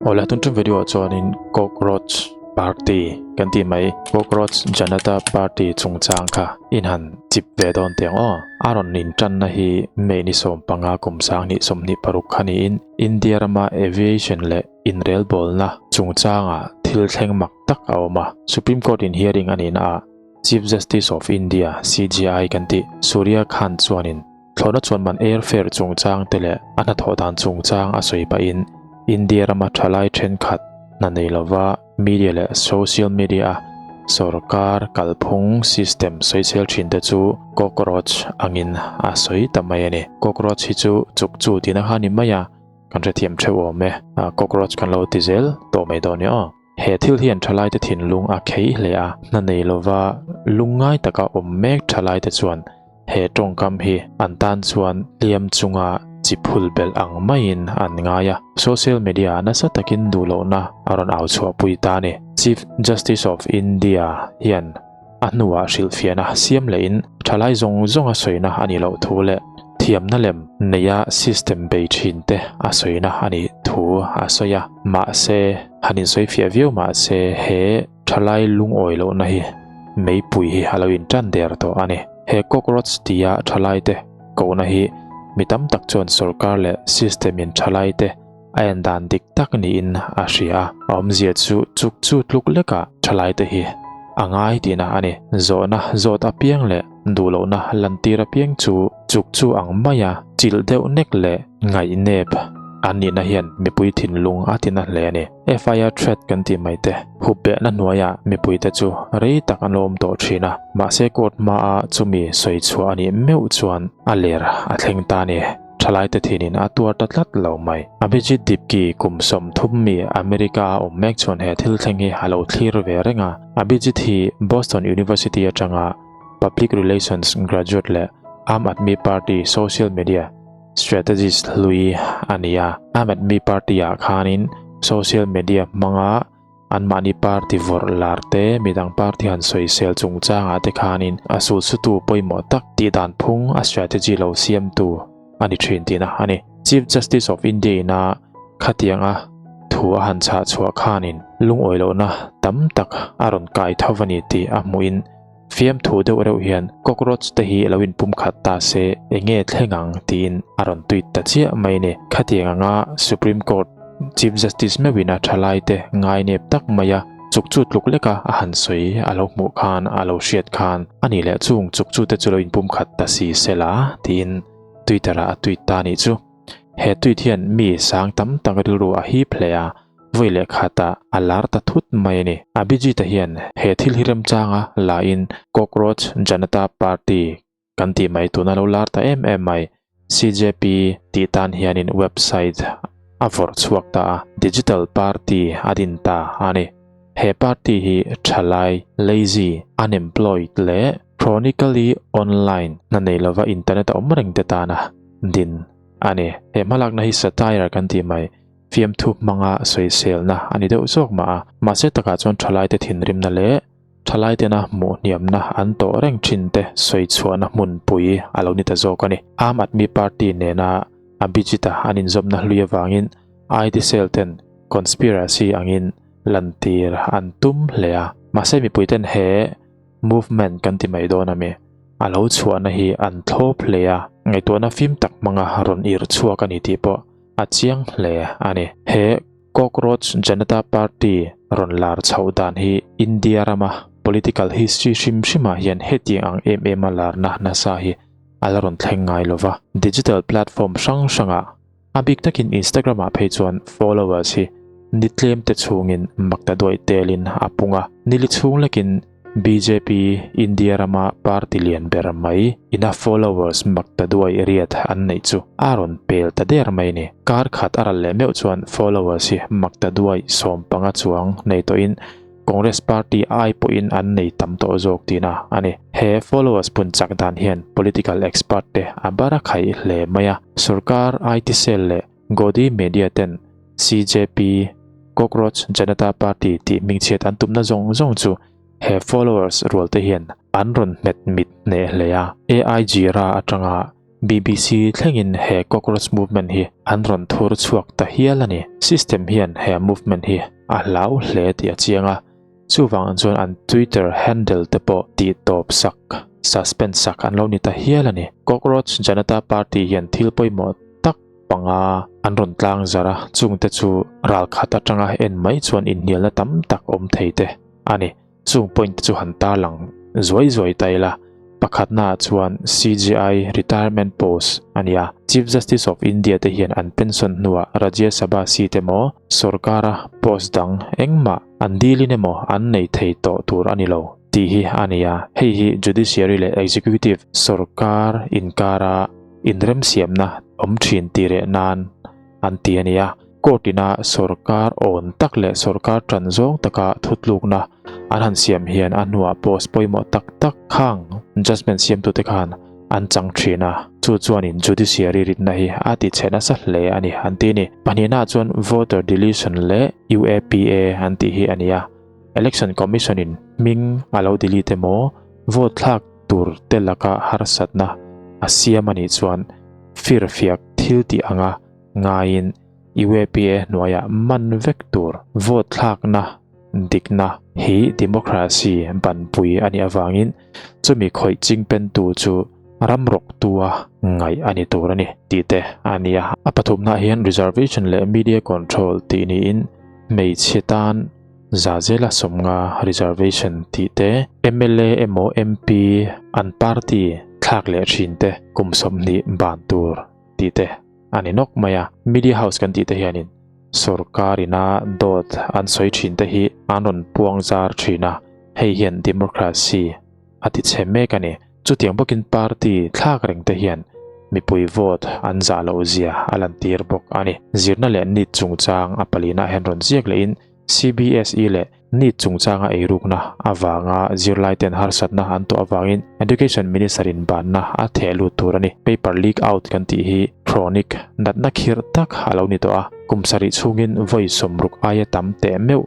Awle tun tum video ah chuanin cockroach party kan tih mai cockroach janata party chungchang kha in han chip ve dawn teh ang aw. A rawn intanna hi May ni 15 kum 2026 kha niin India rama aviation leh inrelbawlna chungchanga thil thleng mak tak a awm a. Supreme Court in hearing a nihna ah Chief Justice of India, CJI kan tih Surya Kant chuanin Thlawhna chuan man airfare chungchang te leh a hnathawh dan chungchang a sawi pahin India rama thalai thenkhat hna nei lova media leh social media a sorkar kalphung system sawisel thin te chu cockroach angin a sawi ta mai a ni. Cockroach hi chu chuk chu tihna kha a ni mai a, kan hrethiam theuh awm e. Cockroach kan lo ti zel tawh mai dawn e aw. He thil hian thalaite thinlung a khei hle a, hna nei lova lungngai taka awm mek thalaite chuan he tawngkam hi an tan chuan hliam chunga chi phul belh ang maiin an ngai a. Social media ah nasa takin duhlohna a rawn au chhuahpui ta a ni. Chief Justice of India hian a hnuah hrilhfiahna siam lehin thalai zawng zawnga sawina a nih loh thu leh thiamna lem neia system bei thin te a sawina a nih thu a sawi a. Mahse, han insawifiah viau mahse he thalai lungawi lohna hi meipui hi a lo intan der tawh a ni. He cockroach tia thalai te kohna hi mi tam tak chuan sorkar leh system in thalai te a en dan dik tak niin a hria a. A awmzia chu chuk chu tluk lekah thalai te hi a ngai tihna a ni. Zawhna zawt apiang leh duhlohna lantir apiang chu chuk chu ang maia chilh deuh nek leh ngaihnep an nihna hian mipui thinlung a tina hle a ni. FIR threat kan tih mai te hup behna hnuaiah mipuite chu rei tak an lo awm tawh thin a, mahse court hmaa chumi sawi chhuah a nih meuh chuan a ler a thleng ta a ni. Thalaite thinin a tuar ta tlat lo mai. Abhijit Dipki kum 30 mi America a awm mek chuan he thil thleng hi a lo thlir ve reng a. Abhijit hi Boston University atanga Public Relations graduate leh Aam Aadmi Party social media strategist hlui a ni a. Aam Aadmi Party-ah khanin social media hmanga Anmahni party vawrh lar te, midang party han sawisel chungchangah te khanin a sulsutu pawimawh tak tih dan phung a strategy lo siamtu a ni thin tihna a ni. Chief Justice of India ina khatianga thu a han chhah chhuah khanin lungawi lohna tam tak a rawn kai tho a ni tih a hmuhin fiamthu deuh reuh hian cockroach te hi lo inpumkhat ta se enge thleng ang tiin a rawn tweet ta chiah mai a ni. Khatiang anga Supreme Court Chief Justice meuhin a thalai te ngainep tak mai a chuk chu tluk lek a a han sawi a lo hmuh khan a lo hriat khan a nih leh chung chuk chu te chu lo inpumkhat ta si sela tiin Twitter ah a tweet ta a nih chu. He tweet hian mi sang tam tak rilru a hip hle a. Vawi leh khatah a lar ta thut mai a ni. Abhijit-a hian he thil hi remchanga la in Cockroach Janata Party kan tih mai tuna lo lar ta em em mai CJP tih tan hianin website a vawrh chhuak ta a, Digital Party a din ta a ni. He party hi thalai, lazy, unemployed leh chronically online hna nei lova internet a awm reng te tana din a ni. He hmalakna hi satire kan tih mai Fiamthu hmanga sawiselna a ni deuh zawk mah a, mahse takah chuan thalaite thinrimna leh thalaitena hmuh hniamna an tawh reng thin te sawi chhuahna hmunpui a lo ni ta zawk a ni. Aam Aadmi Party nena Abhijit-a an inzawmna hlui avangin ID cell ten conspiracy angin lantir an tum hle a, mahse mipuiten he movement kan ti mai dawn a mi, a lo chhuahna hi an thlawp hle a, ngaihtuahna fim tak hmanga rawn ir chhuak a ni tih pawh a chiang hle a ni. He Cockroach Janata Party rawn lar chhoh dan hi India rama political history hrim hrimah hian hetiang ang em em a larna nasa hi a la rawn thleng ngai lo va. Digital platform hrang hrangah, a bik takin Instagram ah phei chuan followers hi ni tlem te chhungin makta duaih telin a pung a, nili chhung lekin Bjp India rama party lian ber mai ina followers mak ta duai riat an neih chu a rawn pel ta der mai ni. Kar khat a ral leh meuh chuan followers hi mak ta duai 15 chuang nei tawhin Congress party ai pawhin an nei tam tawh zawk tihna a ni. He followers pun chak dan hian political expert te a bar a khaih hle mai a. Sorkar IT cell leh Godi media ten CJP, Cockroach Janata Party tih hmingchhiat an tumna zawng zawng chu he followers rual te hian an rawn hmet mit hneh hle a. AI Jira atanga BBC thlengin he cockroach movement hi an rawn thur chhuak ta hial a ni. System hian he movement hi a hlau hle tih a chiang a, chuvang chuan an Twitter handle te pawh tih tawp sak, suspend sak an lo ni ta hial a ni. Cockroach Janata Party hian thil pawimawh tak panga an rawn tlang zar a, chungte chu ralkhat atanga en mai chuan inhnialna tam tak awm thei te a ni. Chung point te chu han tarlang zuai zuai ta ila, pakhatnaah chuan CJI retirement post a ni a, Chief Justice of India te hian an pension hnuah Rajya Sabha seat emaw sorkara post dang engmah an dilin emaw an nei thei tawh tur a ni lo tih hi a ni a, hei hi Judiciary leh Executive sorkar inkara inremsiamna awm thin tih reh nan an ti a ni a. Court ina sorkar awn tak leh sorkar tan zawng taka thutlukna an han siam hian a hnuah post pawimawh tak tak khang judgement siamtute khan an chang thin a, chu chuanin judiciary rinna hi a ti chhe nasa hle a ni an ti a ni. Pahnihnaah chuan voter deletion leh UAPA an tih hi a ni a, Election Commission in hming a lo delete emaw vote thlak tur te laka harsatna a siam a nih chuan firfiak thil tih anga ngaiin UAPA hnuaiah man vek tur vote thlakna dikna hi democracy banpui a nih avangin chumi khawih chingpentu chu ram rawktua ngaih a ni tur a ni tih te a ni a. A pathumnaah hian reservation leh media control tih niin hmeichhe tan za zela sawmnga reservation tih te, mla emaw MP an party thlak leh thin te kum 20 ban tur tih te a ni nawk mai a. Media house kan tih te hianin sorkar ina dawt an sawi thin te hi an rawn puang zar thin a, hei hian democracy a ti chhe mek a ni. Chutiang bawkin party thlak reng te hian mipui vote an zah loh zia a lantir bawk a ni. Zirna leh NEET chungchang a palinah hian rawn ziak lehin CBSE leh NEET chungchanga eirukna avanga zirlaiten harsatna an tawh avangin Education Minister in banna a theh lut tur a ni. Paper leak out kan tih hi chronic natna khirh tak a lo ni tawh a, kum sarih chhungin vawi 60 aia tam teh meuh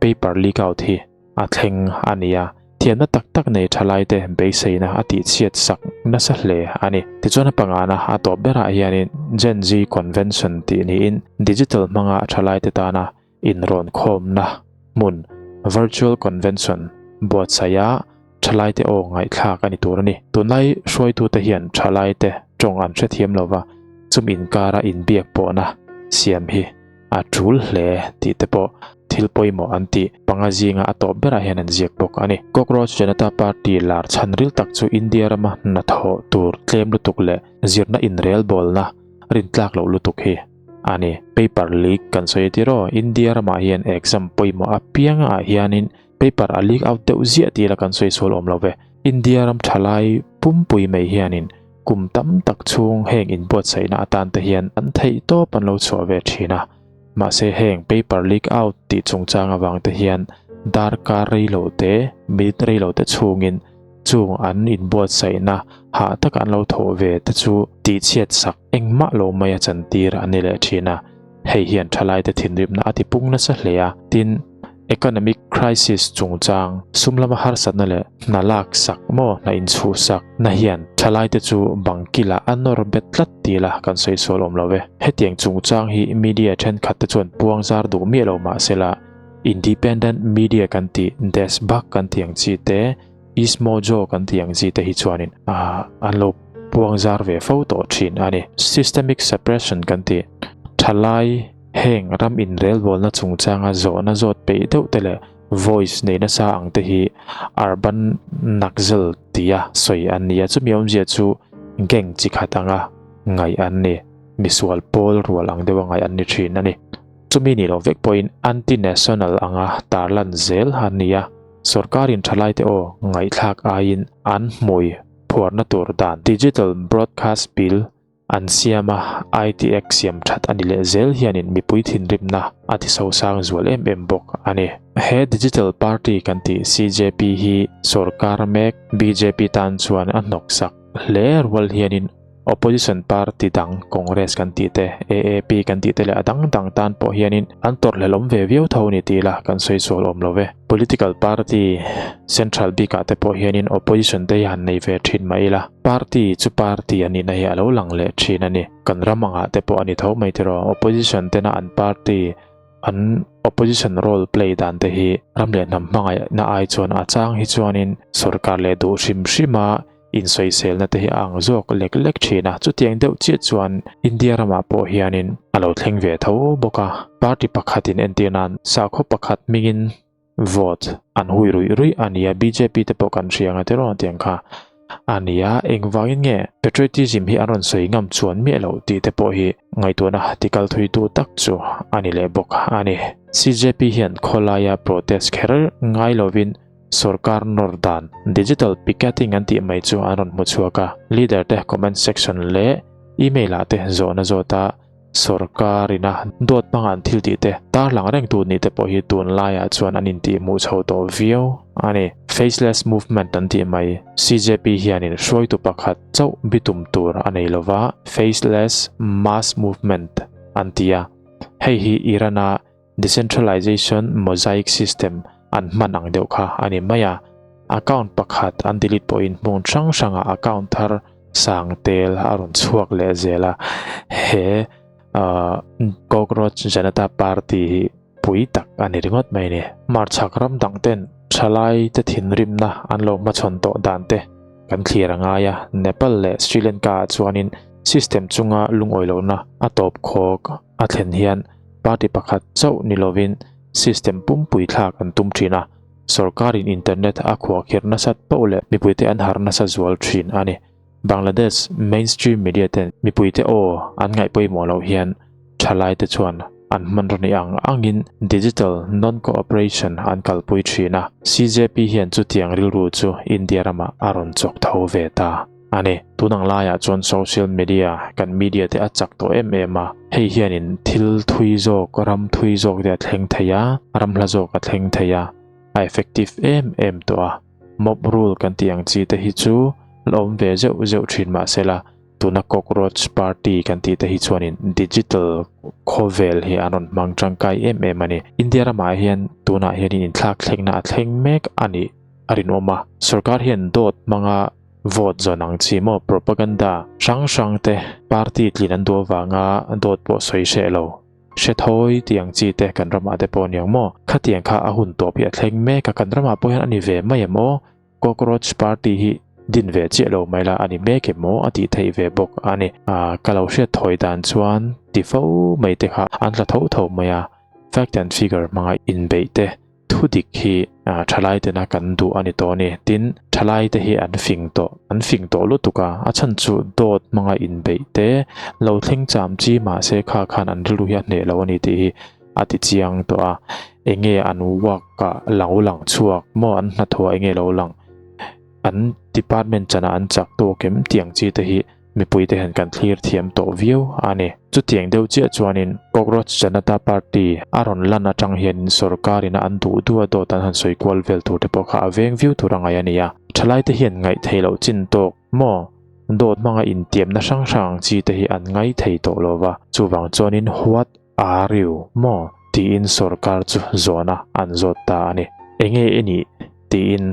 paper leak out hi a thleng a ni a, thiamna tak tak nei thalaite beiseina a tihchhiat sak nasa hle a ni. Tichuan a pangana a tawp berah hianin Gen Z Convention tih niin digital hmanga thalaite tana inrawn khawmna hmun Virtual Convention buatsaiha thalaite aw ngaihthlak a ni tur a ni. Tunlai hruaitute hian thalaite tawng an hrethiam lova, chumi inkara inbiak pawhna siam hi a tul hle tih te pawh thil pawimawh an tih panga zinga a tawp berah hian an ziak bawk a ni. Cockroach Janata Party lar chhan ril tak chu India rama hnathawh tur tlem lutuk leh zirna inrelbawlna rintlak loh lutuk hi a ni. Paper leak kan sawi tir aw, India ramah hian exam pawimawh apiangah hianin paper a leak out deuh ziah tih la kan sawi sual awm lo ve. India ram thalai pumpui mai hianin kum tam tak chhung heng inbuatsaihna atan te hian an theih tawp an lo chhuah ve thin a. Mahse heng paper leak out tih chungchang avang te hian darkar reilo te, minute reilo te chhungin chung an inbuatsaihna hah taka an lo thawh ve te chu tihchhiat sak engmah lo mai a chantir an ni leh thin a, hei hian thalaite thinrimna a tipung nasa hle a, tin, economic crisis chungchang sum lama harsatna leh hna lak sak maw hna inchhuh sak na hian thalaite chu bang kilah a nawr bet tlat ti la kan sawi sual awm lo ve. Hetiang chungchang hi media thenkhat te chuan puang zar duh miah lo mahsela independent media kan tih Deshbhakt kan tih ang chi te, Ismojo kan tih ang chi te hi chuanin an lo puang zar ve fo tawh thin a ni. Systemic suppression kan tih thalai heng ram inrelbawlna chungchanga zawhna zawt peih deuh te leh voice nei nasa ang te hi urban naxal tia sawi an ni a, chumi awmzia chu gang chi khat anga ngaih an ni, misual pawl rual ang deuha ngaih an ni thin a ni. Chumi ni lo vek pawhin anti-national anga tarlan zel an ni a. Sorkarin thalaite aw ngaihthlak aiin an hmui phuarna tur dan Digital Broadcast Bill an siam a, IT Act siam that a ni leh zel hianin mipui thinrimna a ti sosang zual em em bawk a ni. He Digital Party kan tih CJP hi sorkar mek bjp tan chuan a hnawksak hle rual hianin. Opposition party dang Congress kan tih te, AAP kan tih te leh a dang dang tan pawh hianin an tawrhhlelawm ve viau tho ni ti ila kan sawi sual awm lo ve. Political party central bikah te pawh hianin opposition te hi han nei ve thin mah ila, party chu party a nihna hi a lo lang leh thin a ni. Kan ram angah te pawh a ni tho mai tiraw, opposition tena an party an opposition role play dan te hi ram leh hnam hmangaihna ai chuan a chang hi chuanin sorkar leh duh hrim hrima insawiselna te hi a ang zawk lek lek thin a, chutiang deuh chiah chuan India ramah pawh hianin a lo thleng ve tho bawk a, party pakhatin entir nan sakhaw pakhat hmingin vote an hui ruih ruih a nia, bjp te pawh kan hria ang a tiraw tiang kha a nia, engvangin nge patriotism hi an rawn sawi ngam chuan miah loh tih te pawh hi ngaihtuahna tikal thuitu tak chu a ni leh bawk a ni. CJP hian khawlaia protest kher ngai lovin Sorkar nawr dan, digital picketing an tih mai chu an rawn hmu chhuak a, leader te comment section leh email ah te zawhna zawt a, sorkar ina dawt hmanga an thil tih te tarlang reng tu nih te pawh hi tunlaiah chuan an intih hmuh chho tawh viau a ni. Faceless movement an tih mai, CJP hianin hruaitu pakhat chauh bitum tur a nei lova, faceless mass movement an ti a, hei hi Iran-a Decentralization mosaic system an hman ang deuh kha a ni mai a, account pakhat an delete pawhin hmun hrang hrangah account thar sang tel a rawn chhuak leh zel a, he Cockroach Janata Party hi pui tak a ni ringawt mai a ni. Hmarchhak ram dang ten thalai te thinrimna an lo hmachhawn tawh dan te kan thlir a ngai a, Nepal leh Sri Lanka ah chuanin system chunga lungawi lohna a tawp khawk a thlen hian party pakhat chauh ni lovin system pumpui thlak an tum thin a, sorkarin internet a khuahkhirh nasat poh leh mipuite an harh nasa zual thin a ni. Bangladesh mainstream media ten mipuite aw an ngaih pawimawh loh hian thalaite chuan an hmanraw ni ang angin digital non-cooperation an kalpui thin a, CJP hian chutiang rilru chu India ramah a rawn chawk tho ve ta. A ni, tun ang laiah chuan social media kan media te a chak tawh em em a, hei hianin thil thui zawk, ram thui zawk te a thleng thei a, ram hla zawk a thleng thei a, a effective em em tawh a. Mob rule kan tih ang chi te hi chu la awm ve zeuh zeuh thin mah sela, tuna cockroach party kan tih te hi chuanin digital khawvel hi an rawn hmang tangkai em em a ni. India ramah hian tunah hianin inthlak thlengna a thleng mek a nih a rinawm a, sorkar hian dawt hmanga Vote zawn ang chi maw propaganda hrang hrang te party tlin an duh avanga dawt pawh sawi hreh lo hre thawi tih ang chi te kan ramah te pawh aniang maw khatiang kha a hun tawp hi a thleng mek a kan ramah pawh hian a ni ve mai em aw cockroach party hi din ve chiah lo mai la a ni mek em aw a tih theih ve bawk a ni a ka lo hriat thawi dan chuan ti fo mai te kha an tla tho tho mai a fact and figure hmanga inbeih te Thu dik hi thalai tena kan duh a ni tawh a ni. Tin, thalai te hi an fing tawh, an fing tawh lutuk a, a chhan chu dawt hmanga inbeih te lo thleng cham chi mahse kha khan an rilru hi a hneh lo a ni tih hi a ti chiang tawh a. Enge an work ah lo lang chhuak maw, an hnathawh ah enge lo lang, an department chanah an chak tawk em tih ang chi te hi Mipuite hian kan thlir thiam tawh viau a ni. Chutiang deuh chiah chuanin Cockroach Janata Party a rawn lan atang hianin sorkarin a an duh duh a dawt an han sawi kual vel tur te pawh kha a veng viau tur a ngaih a ni a. Thalaite hian ngaih theih loh chin tawk maw? Dawt hmanga intiamna hrang hrang ang chi te hi an ngai thei tawh lo va. Chuvang chuanin what are you maw? tiin sorkar chu zawhna an zawt ta a ni. Enge i nih? tiin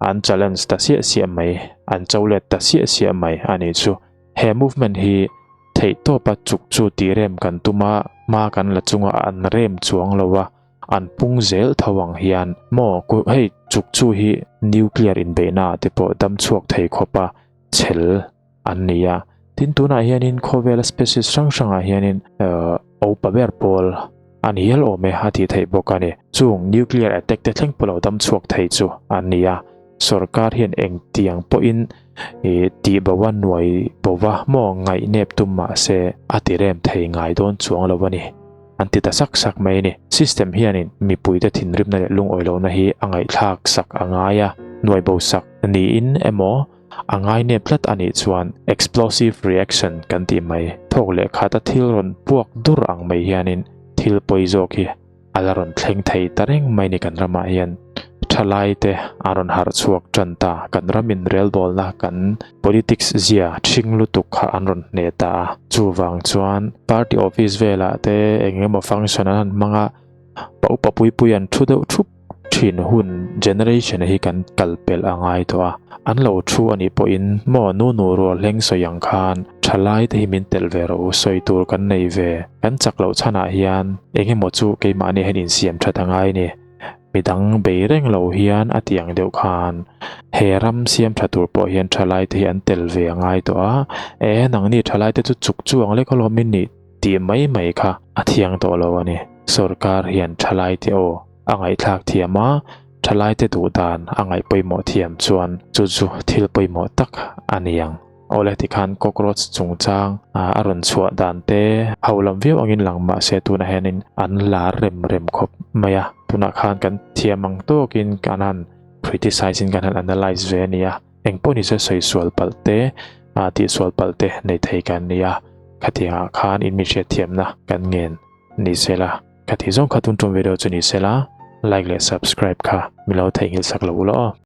An challenge ta siah siah mai, an cho let ta siah siah mai a nih chu. He movement hi theihtawpa chuk chu tih rem kan tum a, hma kan la chunga an rem chuang lo a, an pung zel tho ang hian maw hei chuk chu hi nuclear inbeihna ah te pawh dam chhuak thei khawpa chhel an ni a. Tin tunah hianin khawvela species hrang hrangah hianin opa ber pawl a ni hial awm e a tih theih bawk a ni. Chung nuclear attack te thleng pawh lo dam chhuak thei chu an ni a. Sorkar hian engtiang pawhin tih bo a nuai bo va maw ngaihnep tum mah se a ti rem thei ngai dawn chuang lo a ni. An ti ta sak sak mai a ni. System hianin mipuite thinrimna leh lungawi lohna hi a ngaihthlak sak a ngai a, nuai bo sak niin emaw A ngainep tlat a nih chuan explosive reaction kan tih mai, thawk leh khata thil rawn puak dur ang mai hianin thil pawi zawk hi a la rawn thleng thei ta reng mai ni kan ramah hian. Thalaite a rawn harh chhuak tan ta. Kan ram inrelbawlna kan politics zia ṭhing lutuk kha an rawn hneh ta a. Chuvang chuan party office velah te eng emaw function an han hmang a, pa upa pui pui an thu deuh thup thin hun generation hi kan kal pelh a ngai tawh a. An lo thu a nih pawhin maw nu nu rual hleng sawi ang khan thalai te hi min telh ve rawh u, sawi tur kan nei ve. Kan chak loh chhanah hian eng emaw chu keimahni hian insiam that a ngai a ni. Midang bei reng lo hian a tih ang deuh khan he ram siam tha tur pawh hian thalai te hi an tel ve a ngai tawh a, e nangni thalai te chu chuk chuang lek alawm in nih tih mai mai kha a thiang tawh lo a ni. Sorkar hian thalai te aw a ngaihthlak thiam a, thalai te duh dan a ngaih pawimawh thiam chuan chu chu thil pawimawh tak a ni ang. Awle tikhan cockroach chungchang a rawn chhuah dan te ho lam viau angin lang mahse tunah hianin an lar rem rem khawp mai a, tunah khan kan thiam ang tawkin kan han criticize in kan han analyze ve a ni a, engpawh nise sawi sual palh te tih sual palh te nei thei kan ni a, khatiangah khan in min hriatthiamna kan ngen ni sela, khati zawng kha tun tum video chu ni sela like leh subscribe kha min lo theihnghilh sak lo ula aw.